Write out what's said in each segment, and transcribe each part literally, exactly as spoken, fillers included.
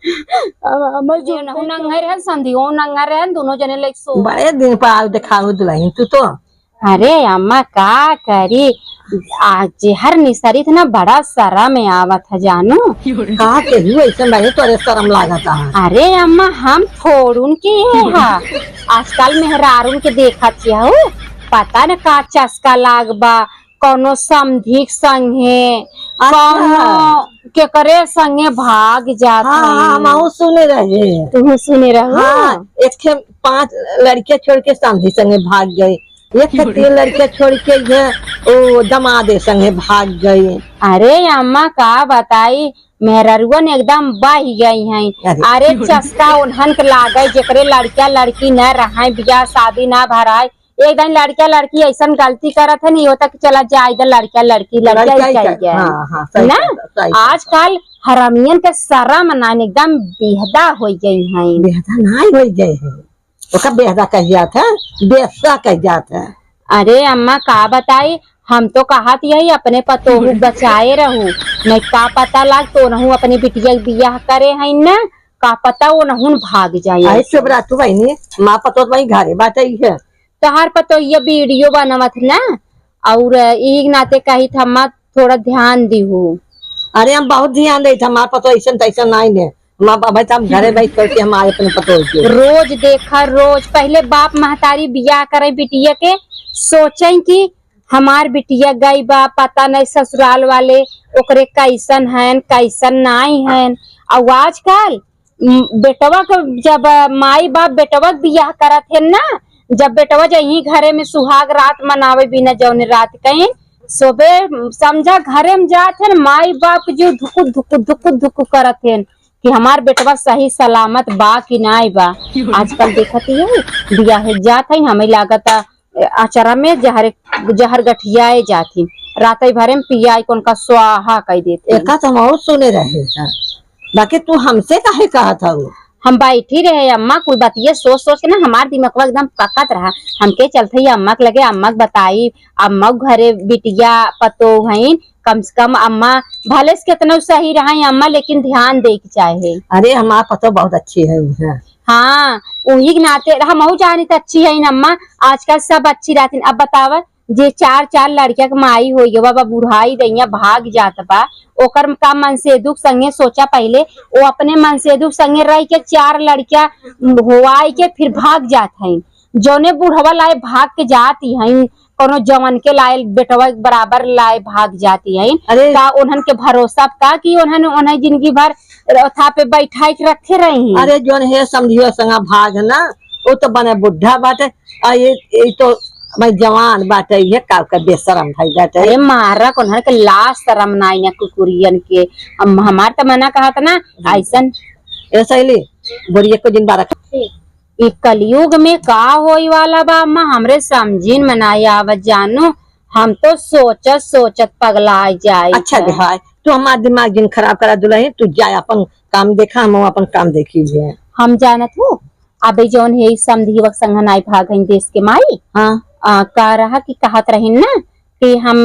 अब हमर जो नहु नंगर है, समधियो नंगर है, दोनों जने लाइक सो। बड़े दिन पर आउ देखाउ दुलहिन तू तो। अरे अम्मा का करी, आज जेहर निसरित ना बड़ा शरम आवत है जानू। का केहू ऐसन रहे तोरे शरम लागत है? अरे अम्मा हम थोड़ुन के है, आजकल मेहरारून के देखत हऊ, पता न का चस्का लाग बा, कौनो समधिक संगे, अच्छा। कौनो केकरे संगे भाग जात हाँ, हाँ, हई। हमहू सुने रहे। तुहू सुने रहू? हाँ, एक ठे पाँच लड़के छोड़ के समधी संगे भाग गए, एक ठे तीन लड़के छोड़ के ये ओ दमादे संगे भाग गए। अरे अम्मा का बताई, मेहररुअन एकदम बह गई हैं। अरे। अरे चस्का उन्हन के लागे, जेकरे लड़का लड़की न रहे, बियाह शादी ना भराए, एक दिन लड़का लड़की ऐसन गलती करत है, नहीं होता कि चला जाए इधर लड़का लड़की लड़का लड़का ही ही चाहिए। कर-, हाँ, हाँ, सही ना? कहता, सही कहता। आजकल हरामियन के शरम ना, एकदम बेहदा हो गई हैं। बेहदा ना हो गए हैं, ओका बेहदा कह जात है, बेहदा कह जात है। अरे अम्मा का बताई, हम तो कहत यही अपने पतोहू बचाए रहू, नहीं का पता लाग तो नहू अपने बिटिया के बियाह करे हैं ना, का पता वो नहुन भाग जाए आई ऐसे। चुप रह तू बहनी, माँ पतोह वही घरे बाटे ही है। तोहार पतोहिया वीडियो बनवत ना, और यही नाते कही था, "अम्मा, थोड़ा ध्यान दीहू।" अरे, हम बहुत ध्यान देत, हमार पतोह ऐसन तैसन नाई ने। हमार बाबा तो हम घरे बैठ करके हम आए अपने पतोह के। रोज देखा, रोज पहले बाप महतारी बियाह करे बिटिया के, सोचें कि हमार बिटिया गई बा, पता नहीं ससुराल वाले ओकरे कैसन हैं, कैसन नाई हैं। और आजकल म, बेटवा के जब माई बाप बेटवा के बियाह करत हेन ना, जब बेटवा जइहीं घरे में सुहाग रात मनावे बिना जौने रात कहीं सोबे समझा घरे में जात हेन, माई बाप के जो धुकु धुकु धुकु धुकु करत हेन कि हमार बेटवा सही सलामत बा कि नाई बा। आजकल देखत ही है, बियाहे जात है, हमें लागत अचारा में जहर, जहर गठियाए जात ही, रात भरे में पियाई कौन का स्वाहा कह देते। एका तो हम और सुने रहे हैं, बाकी तू हमसे काहे कहत हऊ? हम बैठी रहे अम्मा, कुल बतिये सोच सोच के ना हमार दिमागवा एकदम पकत रहा। हमके चलते ही अम्मा के लगे, अम्मा के बताई, अम्मा के घरे बिटिया पतो हईन, कम से कम अम्मा भले से कितना सही रहा अम्मा, लेकिन ध्यान दे के चाहे। अरे हमार पतो बहुत अच्छी है, हाँ। हाँ, वही के नाते हमहू जानी त अच्छी है अम्मा, आजकल सब अच्छी रहती। अब बतावा, जे चार चार लड़किया के माई होई गवा बा, बुढ़ाई दइया भाग जात बा, ओकर का मनसेदुक संगे सोचा पहिले, वो अपने मनसेदुक संगे रह के चार लड़किया होवाई के फिर भाग जात हैं। जौने बुढ़वा लाए भाग के जाती हैं, कोनो जवन के लाए बेटवा के बराबर लाए भाग जाती हैं। अरे। का उन्हन के भरोसा का कि उन्हन, उन्हें जिंदगी भर था पे बैठाई के रखे रही? अरे जौन है समधियो संगा भाग ना, वो तो बने बुढ़ा बाटे, आ ये, ये तो मैं जवान बाटे, ये का का बेशरम भाई बाटे। अरे मारा कोन्हर के लाज शरम नाई ना कुकुरियन के। हम, हमार त मना कहत ना, ऐसन। ए सहेली, बोरिया को जिन बारह। ई कलयुग में का होई वाला बा अम्मा, हमरे समझिन में नाई आवत जानू। हम तो सोचत सोचत पगला जाई अच्छा है। भाई, तू हमार दिमाग जिन खराब करा दुलही, तू जा अपन काम देखा, हम अपन काम देखी जे। हम जानत हूँ, अबे जौन है समधिवक संग नाई भागन देश के माई। हाँ। आ, का रहा कि कहत रहिन ना कि हम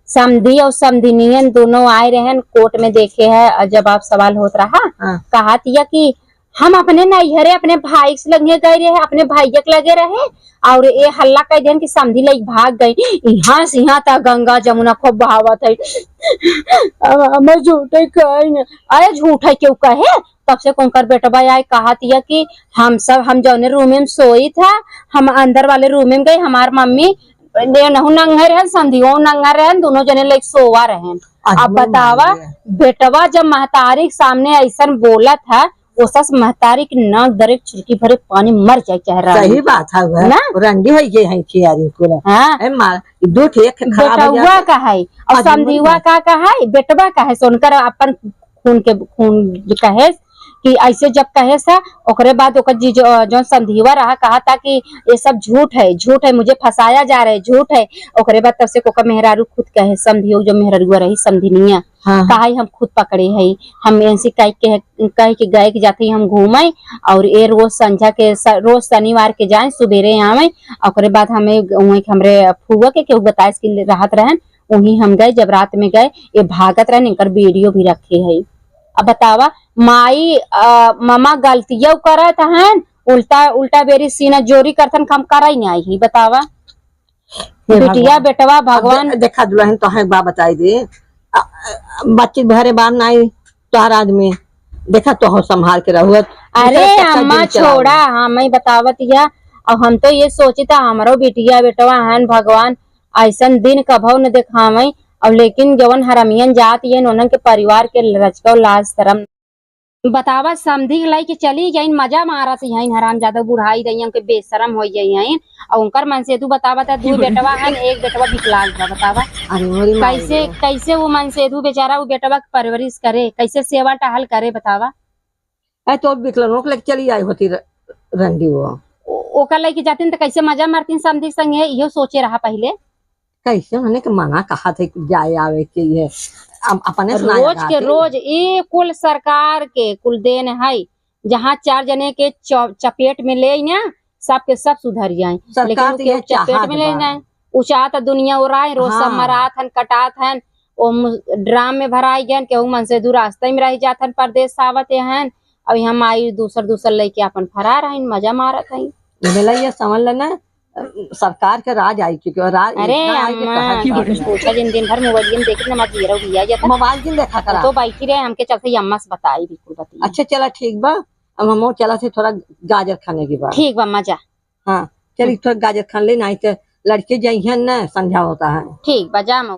समधी और समधिनियन दोनों आए रहन कोर्ट में देखे है और जवाब सवाल होत रहा। हाँ। कहत या कि हम अपने नैहरे अपने भाई से लगे गए रहे, अपने भैया के लगे रहे और ये हल्ला कर देन कि समधी लई भाग गई। यहाँ से यहाँ तक गंगा जमुना खूब बहावत है। अब हमें झूठे कहे न। अरे झूठे क्यों कहे? तब से उनकर बेटवा आए कहत या कि हम सब, हम जौने रूम में सोई था, हम अंदर वाले रूम में गए, हमार मम्मी ये नहु नंगे रहन, समधियो नंगा रहन, दोनों जने लाइक सोवा रहन। अरे अब मोर बतावा, माई रे। बेटवा जब महतारी के सामने ऐसन बोलत है, ओसस महतारी के नाक दरे छुरकी भरे पानी मर जाए चाहे रानी। सही बात है, वह ना? रंडी होई गई है खियारी पूरा। हाँ। ए माँ, दो ठे एक खराब हो बेटवा जाता। का है, और अरे मोर समधिवा माई। का, का है, बेटवा का है, सोनकर अपन खून के, खून जो कहे कि ऐसे जब कहे सा, ओकरे बाद ओकर जी जो, जौन समधिवा रहा, कहा था कि ये सब झूठ है, झूठ है, मुझे फंसाया जा रहा है, झूठ है। ओकरे बाद तब से ओकर मेहरारू खुद कहे, समधियो जो मेहरारुआ रही, समधिनिया, हाँ, हाँ। कहा, "हम खुद पकड़े है, हम ऐसे कह के, कह के गए कि जाते ही हम घूमे और ये रोज संझा के स-, रोज शनिवार के जाए, सुबेरे आवे।" ओकरे बाद हमें वहीं के हमरे फुआ के केहू बताइस कि रहत रहन, वहीं हम गए, जब रात में गए, ये भागत रहन, इनकर वीडियो भी रखे है। अब बतावा, माई, अ, ममा गलतियों करत हन, उल्टा, उल्टा बेरी सीना जोरी करथन, हम करई नाहीं ही, बतावा। हे बिटिया, भगवान। बेटवा, अब दे-, भगवान। देखा दुलहिन, तोहे एक बात बताई दे, अ, अ, बच्ची घरे बार नाहीं, तोहर आदमी, देखा, तोहो संभाल के रहुअत। अरे दूसरे के अच्छा अम्मा, दिन चलाओ। छोड़ा, हाँ, मैं बतावत या, अब हम तो ये सोचित, हमरो बिटिया बेटवा हन, भगवान अइसन दिन कभउ न देखावइ। अब लेकिन जवन हरमियन जात ये, उन्हन के परिवार के लचकउ लाज शरम। बतावा, समधी के लइके चली गइन, मजा मारत हइन, हरामजादा बुढ़ाई रही, उनके बेशरम होइ गई हइन। अउ उनकर मनसेधू बतावा त, दू बेटवा हन, एक बेटवा विकलांग बा, बतावा। अरे मोरी माई कैसे, रे। कैसे वो मनसेधू बेचारा वो बेटवा के परवरिश करे, कैसे सेवा टहल करे, बतावा। अरे तो विकलांग के लेके चली आई होती र-, रंडी वो। ओ-, ओकर लइके जातिन त कैसे मजा मारतिन समधी संगे, इहो सोचे रहा पहिले। कैसे उन्हने के मना कहा थे कि जाए आवे के ये, अप-, अपने से ना रोज के रोज ई कुल सरकार के कुल देन है, जहाँ चार जने के च-, चपेट में लेइ ना, सबके सब सुधर जाए, सरकार लेकिन तो केहू ये चपेट चाहत में लेइ बा। ना। उ चाहत दुनिया ओराए, रोज सब हाँ। मरात हन, कटात हन, ओ मु-, ड्राम में भराई गन, केहू मनसेधू रास्ते में रह जात हन, परदेस आवत हन, अब यहाँ माई दूसर दूसर लइके अपन फरार हइन, मजा मारत हइन। मिला ये समझ लेना, सरकार के राज आई चुके, राज अरे इतना आई कि अम्मा, कहा की कुछ बात। पूछा जिन, दिन भर मोबाइल में देखत ना, हमार जियरा उबिया जाता। मोबाइल जिन देखा करा। तो बैठी रहे, हमके चलते ही अम्मा से बताई, बिल्कुल बताई। अच्छा चला ठीक बा, अब हम चला थे थोड़ा गाजर खाने के बाद। ठीक बा, मजा। हाँ, चली हम्म। थोड़ा गाजर खान ले, नाहीं तो लड़के जाइहन ना, संझा होता है। ठीक बा, जा मऊ।